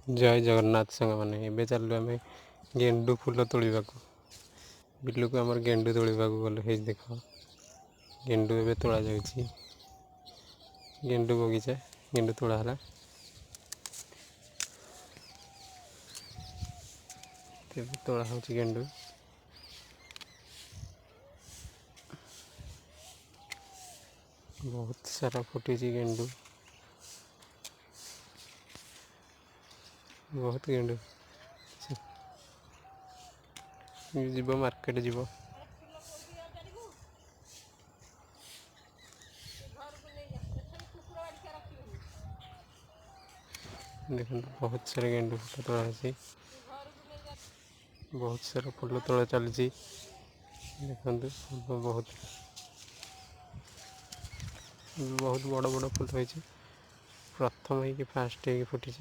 ଜୟ ଜଗନ୍ନାଥ ସାଙ୍ଗମାନେ, ଏବେ ଚାଲିଲୁ ଆମେ ଗେଣ୍ଡୁ ଫୁଲ ତୋଳିବାକୁ। ବିଲକୁ ଆମର ଗେଣ୍ଡୁ ତୋଳିବାକୁ ଗଲୁ। ହେଇ ଦେଖ, ଗେଣ୍ଡୁ ଏବେ ତୋଳା ଯାଉଛି। ଗେଣ୍ଡୁ ବଗିଚା, ଗେଣ୍ଡୁ ତୋଳା ହେଲା। ଏବେ ତୋଳା ହେଉଛି ଗେଣ୍ଡୁ। ବହୁତ ସାରା ଫୁଟିଛି ଗେଣ୍ଡୁ, ବହୁତ ଗେଣ୍ଡୁ ଯିବ, ମାର୍କେଟ ଯିବ। ଦେଖନ୍ତୁ, ବହୁତ ସାରା ଗେଣ୍ଡୁ ଫୁଲ ତୋଳା ହେଇଛି। ବହୁତ ସାରା ଫୁଲ ତୋଳା ଚାଲିଛି। ଦେଖନ୍ତୁ, ଫୁଲ ବହୁତ ବହୁତ ବଡ଼ ବଡ଼ ଫୁଲ ହେଇଛି। ପ୍ରଥମ ହେଇକି, ଫାଷ୍ଟ ହେଇକି ଫୁଟିଛି।